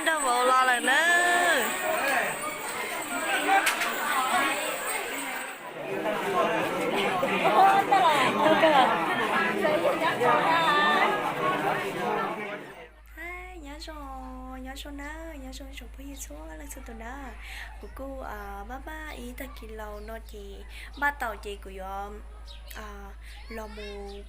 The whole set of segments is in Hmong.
Nrog vauv los lawm na. Nyob zoo, nyob zoo na, nyob zoo tsoom phooj ywg txhua leej txhua tus na. Kuv kuj maj maj ib tag kis laus no ces npaj tau ces kuv yuav los mus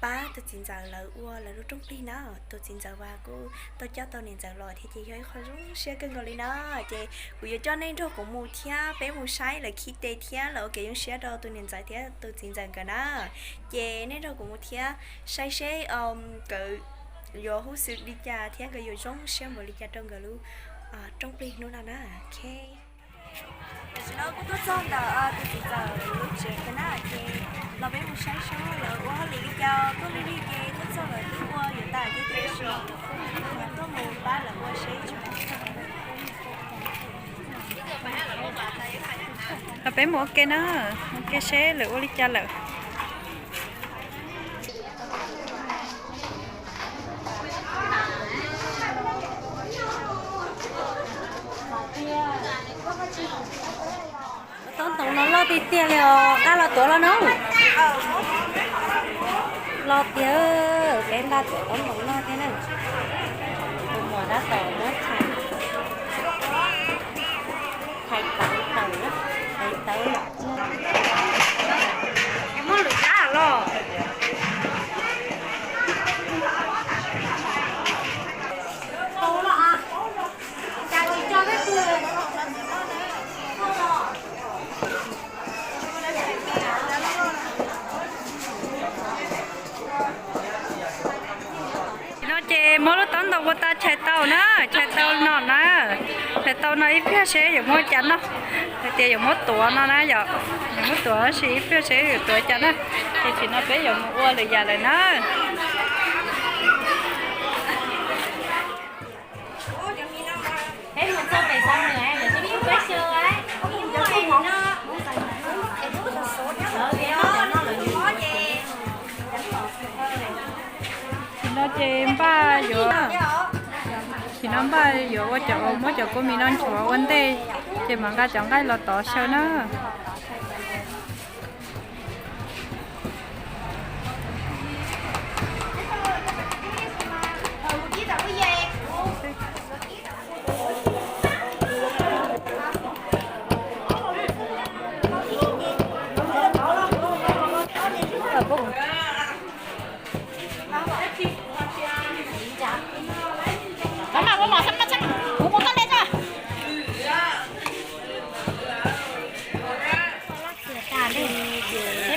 pab tus txiv ntxawm lawv ua lawv lub rooj plig na. Tus txiv ntxawm mas kuj tau coj tau niam ntxawm los thiab ces yog ib qho zoo siab kawg nkaus li na. Ces kuv yuav coj nej nrog kuv mus thiab peb mus saib lawv khi tes thiab lawv ua kev zoo siab rau tus niam ntxawm thiab tus txiv ntxawm nkawd na. Ces nej nrog kuv mus thiab saib seb nkawd yuav huj xwm li cas thiab nkawd yuav zoo siab npaum li cas rau nkawd lub rooj plig hnub no na. Ok. Tam sim no kuv tuaj txog ntawm tus txiv ntxawm lub tsev kiag na ces los peb mus saib seb lawv ua hauj lwm li cas, tuaj lig lig ces tuaj txog lawv twb ua yuav tas ces tab sis tuaj mus pab lawv ua seb. Los peb mus ua ke na, ua ke seb lawv ua li cas lawm. Taub ntoo no loj tiag tiag li os, nqa los tuav los no. Loj tiag, peb nqa tuav taub ntoo no thiab na. Tus muam tab tom muab thais, thais tawv tawm, thais tawv. Muab lwm dab los. Tam sim no ces muab lub taub ntoo ua tas, chais tau na, chais tau no na, chais tau no ib pliag seb yuav muab cas noj. Hais tias yuav muab tuav no na yom, yuav muab tuav tab sis ib pliag seb yuav tuav cas na. Ces tam sim no peb yuav mus ua lwm yam lawm na. Tam sim no ces npaj yuav, tam sim no npaj yuav ua cov, muab cov kua mis no nchuav ua ntej, ces mam nqa cov nqaij los tov xyaw na.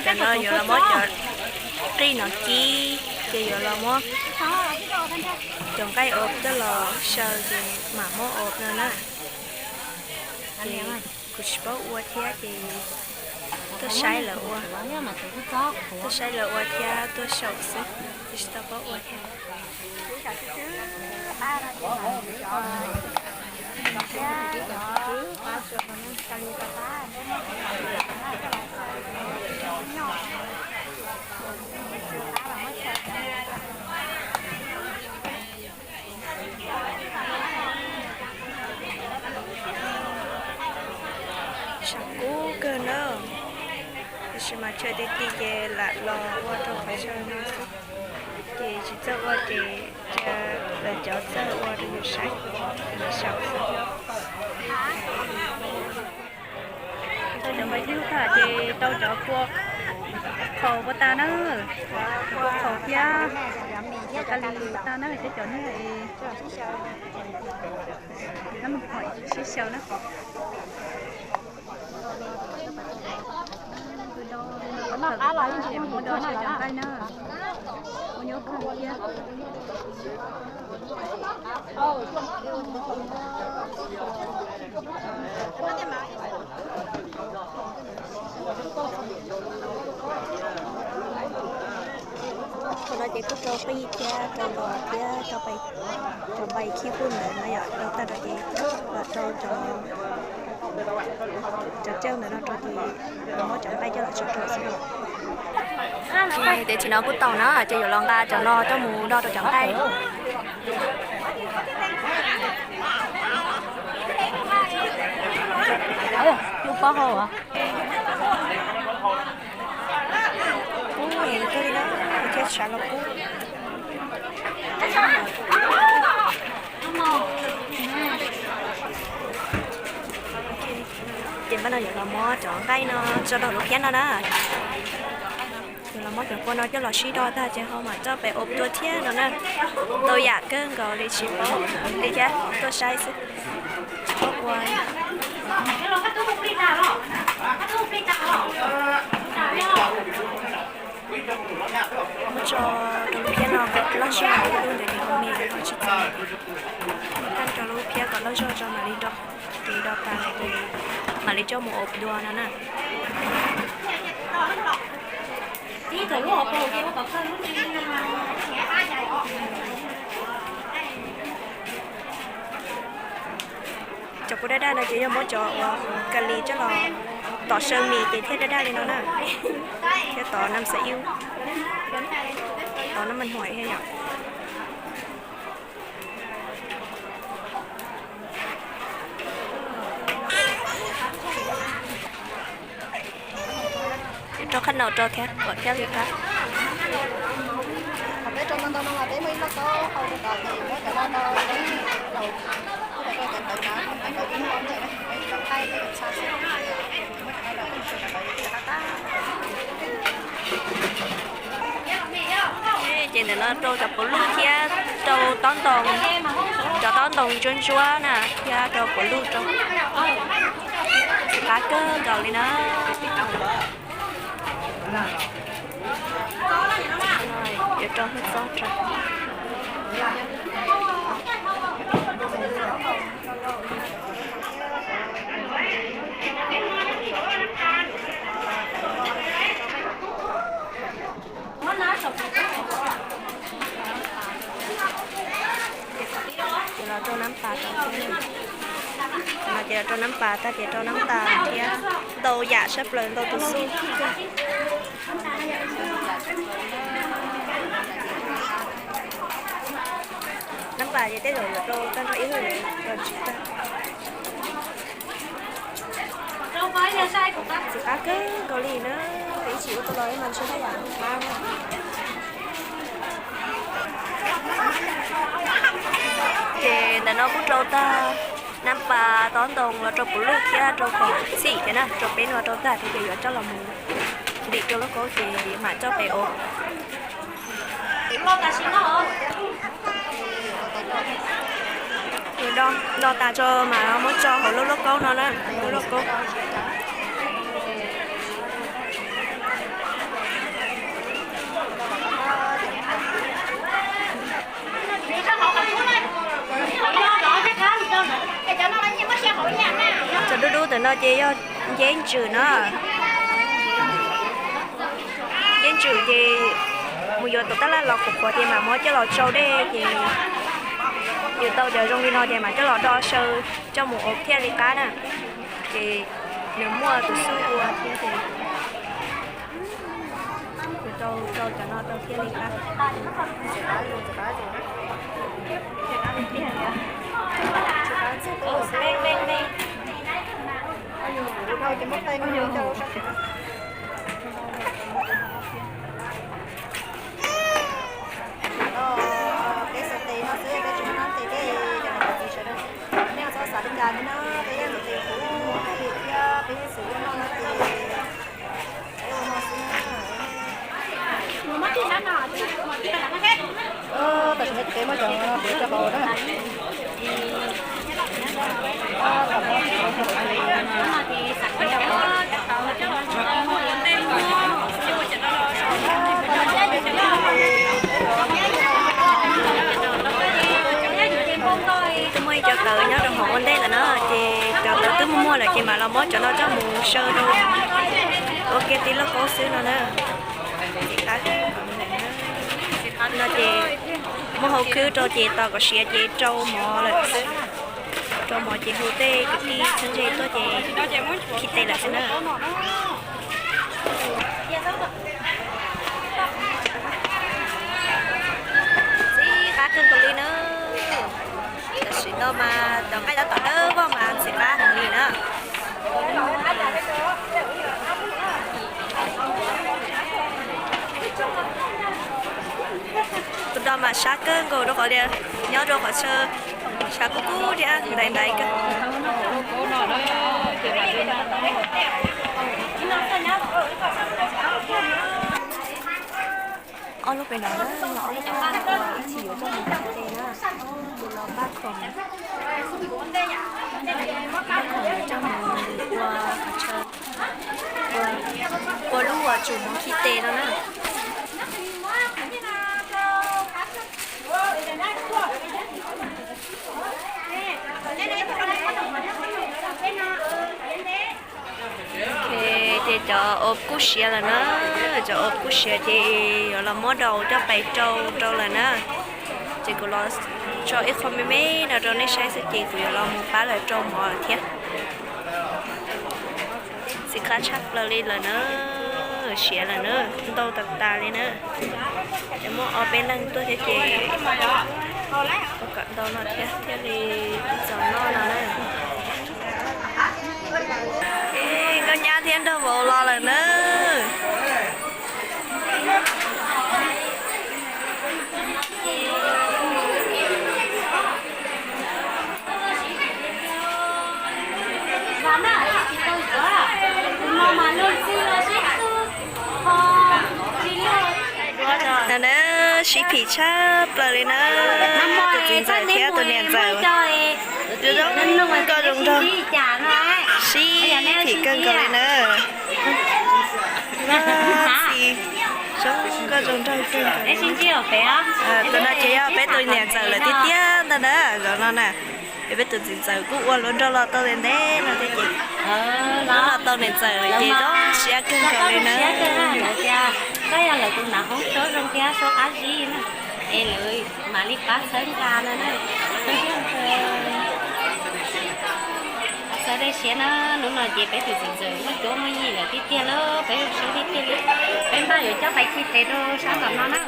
Tam sim no yuav los muab cov qij no kib, ces yuav los muab cov nqaij ob coj los xyaw ces mam muab ob no na. Ces kuv tsis paub ua thiab ces tuaj saib lawv ua, tuaj saib lawv ua thiab tuaj xyaum xwb, tsis tau paub ua thiab. Sab kub kawg na, tiam sis mas chaw ti ti ces lam los ua rau qhov chaw no xwb, ces tsis txawj ua ces cia lawv cov txawj ua rau yus saib, yus xyaum xwb. Tau cov nqaij tib lub tag ces tau cov kua qhaus ua tas na, cov kua qhaus thiab cov ka li ua tas na, thiab cov niag es nab mus hom sib xyaw na. Ua do cov nqaij na, ua nyuaj kawg thiab. Qhov no ces kuj rau qij thiab rau los thiab rau pais, rau pais khib qwj ntawd no yom, rau tag no ces los rau cov, cov cawj ntawd no rau ces muab cov nqaij coj los tso rau xwb. Ces tam sim no kuj tau na, ces yuav los nqa cov no coj mus do rau cov nqaij. Taub hau os. Kub kawg li na, thiab tshav los kub. Ces npaj no yuav los muab cov nqaij no tso rau lub phiab no na. Yuav los muab cov kua no coj los sib do tag ces ho mam coj pem ua dua thiab no na. Ntau yam kawg nkaus li tsis paub li thiab tuaj saib xwb. Tsis paub ua. Muab tso rau lub phiab no kom loj zog, lub ntawd ces ho me, ho tsis txaus. Muab kaj rau lub phiab kom loj zog tso mam li do, ces do tas ces mam li coj mus ua dua no na. Cov kua daj daj no ces yog muab cov uas ka li coj los tov saw mis ces thiaj daj daj li no na. Thiab tov nam xav ib, tov nam mas huam thiab yom. Rau qhab no rau thiab kom thiaj li qab. Peb rau ntau ntau no mas peb muaj ib loj kaub hau rau tod ces muab cov no rau, rau cov ntawd na, cov ntawd ib muaj ntawm na, peb rau qaij peb rau txha xwb. Ces ntawm no rau cov puav luj thiab rau tob ntoo, cov tob ntoo ntsuab ntsuab na, thiab rau puav luj rau. Qab kawg nkaus li na. Yuav rau hwj txob rau. Ces los rau nab pas rau thiab. No ces los rau nab pas tag ces rau nab tas thiab. Ntau yam sab plaws, ntau tus xub. Nab pas ces tej zaum yuav rau tag nrho ib hwj los tsis tag. Ntxim qab kawg nkaus li na, ib tsis ua tau los ib mas ntshe haj yam qab. Ces ntawm no kuj rau tag nab pas, tob ntoo los rau puav luj thiab rau kom txhim thiab na, rau peb no rau tag thiab ces yuav coj los mus ntim rau lauj kaub ces mam coj pem ua. Do, do tas tso mas muab tso hauv lub lauj kaub no na, lub lauj kaub. Cov dub dub ntawm no ces yog nceb ntsws na. Nceb ntsws ces mus yuav tom tab laj los qhuav qhuav ces mam muab coj los tsau dej ces yus tau cov zoo li no ces mam coj los do saw coj mus ua thiaj li qab na. Ces nws muaj tus xub ua thiab ces yus rau rau cov no rau thiaj li qab. Peb xav tes no xwb, peb tsis muaj tes, peb cov niam txiv sawv daws, nej txhob xav li cas thiab na, peb yeej tes huv thiab peb yeej xav ua no no ces peb ua no xwb na. Tam sim no ces peb muab cov no peb rau hauv na. Twb muaj ib co tawv nyob rau hauv ua ntej lawm na, ces cov tawv twb muaj muaj lawm ces mam los muab cov no coj mus saw rau ua kiag tib lauj kaub xwb no na. No ces muab hau khwb rau ces tos kom siav ces rau mov lawm xwb. Rau mov ces hu tej kwv tij txheeb ze tuaj ces khi tes lawm xwb na. Ntxim qab kawg nkaus li na. Tam sim no mas cov nqaij tab tom dawb vog mas ntxim qab heev li na. Sab kawg nkaus rau qhov tias nyob rau qhov chaw sab kub kub thiab ntaiv ntaiv kawg. Ob lub pem no na, ob lub pem no ib txhis yuav coj mus khi tes na, ces los pab khoom, pab khoom yuav coj mus ua qhov chaw, ua, ua lub uas tsum mus khi tes no na. Ces cov ob kub siav lawm na, cov ob kub siav ces yuav los muab daus coj pais rau rau lawm na. Ces kuv los tso ib qho me me no rau nej saib xwb ces kuv yuav los mus pab lawv rau mov lawm thiab. Xim qab tshaj plaws li lawm na, siav lawm na, ntau tas tas li na. Ces muaj ob peb leeg tuaj thiab ces ua kom ntau no thiab thiaj li txaus noj no na. Nkauj nyab thiab nraug vauv los lawm na. Ntawm na sib phim tshaj plaws li na, tus txiv ntxawm thiab tus niam ntxawm zoo nkauj zoo nraug, sib phim kawg nkaus li na. Txiv zoo nkauj zoo nraug kawg nkaus li. Tus no ces yog peb tus niam ntxawm lawm tiag tiag ntag na, zaum no na. Es peb tus txiv ntxawm kuj ua hluas nraug los tau ntev ntev no thiab ces hnub no tau niam ntxawm lawm ces zoo siab kawg nkaus li na. Koj yog lawv tus nav hoob suab zoo thiab suab qab zib na, es lawv mam li pab txhawb nqa no na. Txhawb tej siab na, hnub no ces peb tus txiv ntxawm muaj cuab muaj yig lawm tiag tiag lawm, peb zoo siab tiag tiag li. Peb npaj yuav coj pais khi tes rau sab tom no na.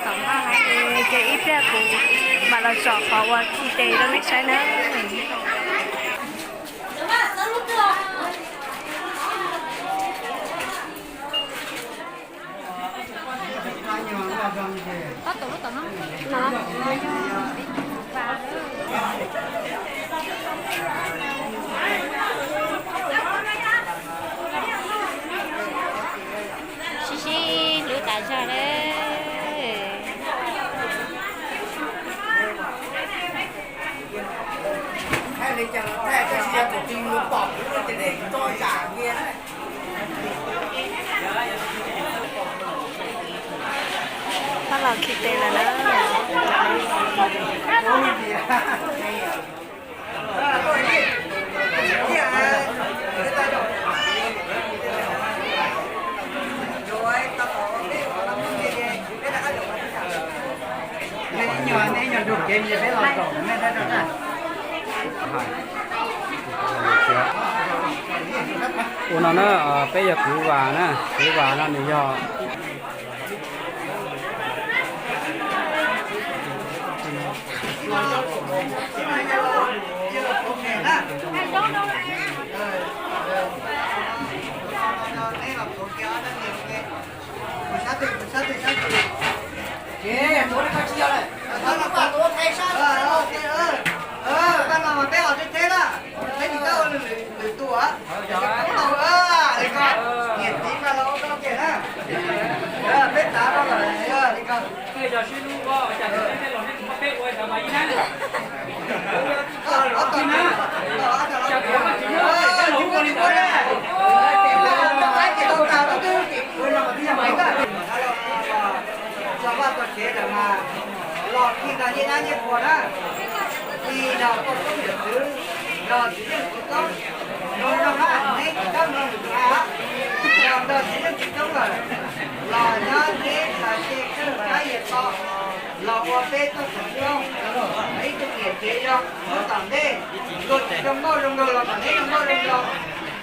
Tom no ces, tom npaj hais ces ib pliag kuv mam los tsom qhov uas khi tes rau nej saib na. Sib sib hlub tas zog lawm. Pab los khi tes lawm na. Ua no na, peb yog kwv Vas na, kwv Vas no nws yog Peb tav no lawm li ko. Los Vaj txog tsev lawm mas los khi nrog nyiaj dab nyiaj qhua na, khi nrog poj koob yawm txwv, nrog txiv yeej txiv koob, zoo zoo na, neb tsis txhob mloog lwm tus hais, los nrog txiv yeej txiv koob lawm, los nyob neb tas se kawg qab yias to, los ua peb txoj koob, ib tug niam tsev yog lub tom ntej, luag tsis zoo nkauj zoo nraug los kom neb zoo nkauj zoo nraug,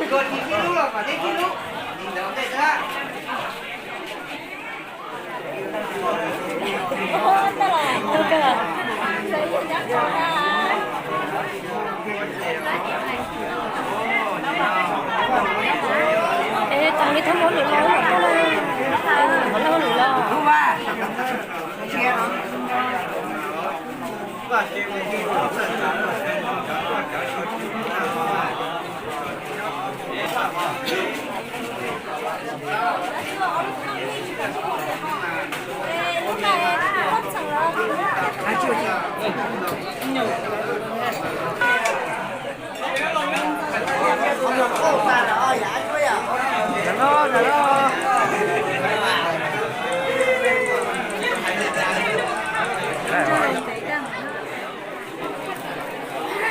luag tsis sib hlub los kom neb sib hlub, li ntawd ntej thiab. Es tas li thab maub lwm los, thab maub lwm los.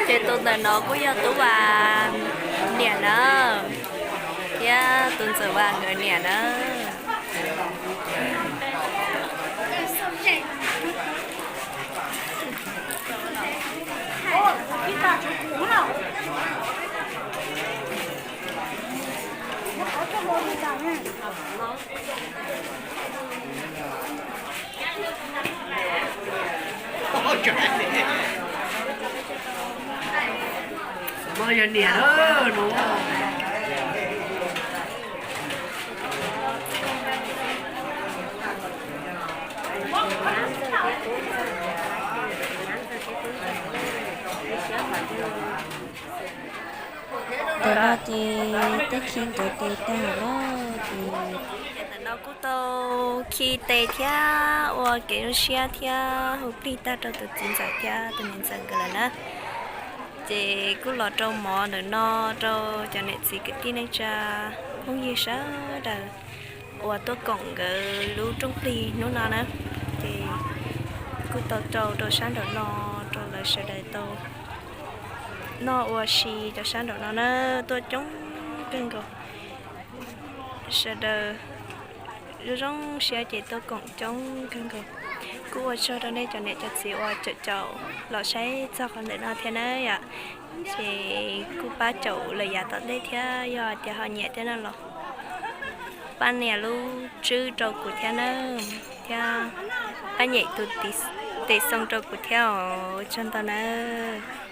Ces tus ntawm no kuj yog Tub Vas niam na, thiab tus ntxawm Vas nkawd niam na. Ntawm no ces twb khi tes tag lawm ces, ntawm no kuj tau khi tes thiab ua kev zoo siab thiab hu plig tag rau tus txiv ntxawm thiab tus niam ntxawm nkawd lawm na. Ces kuj los rau mov ntawm no rau cov niam txiv kwv tij neej tsa phooj ywg sawv daws uas tuaj koom nkawd lub rooj plig hnub no na. Ces kuj tau rau rau sab nraum no rau lawv sawv daws tau noj ua si rau sab nraum no na, tuaj coob kawg nkaus. Sawv daws zoo zoo siab ces tuaj koom coob kawg nkaus. Kuj ua tsaug rau nej cov niam cov txiv uas caum caum los saib txog qhov ntawm no thiab na yom. Ces kuj pab caum lawm yav tom ntej thiab, yog tias ho nyiam thiab no los pab nias lub tswb rau kuv thiab na, thiab pab nyem tus tiv, tes xoo rau kuv thiab os, ua tsaug ntau nawb.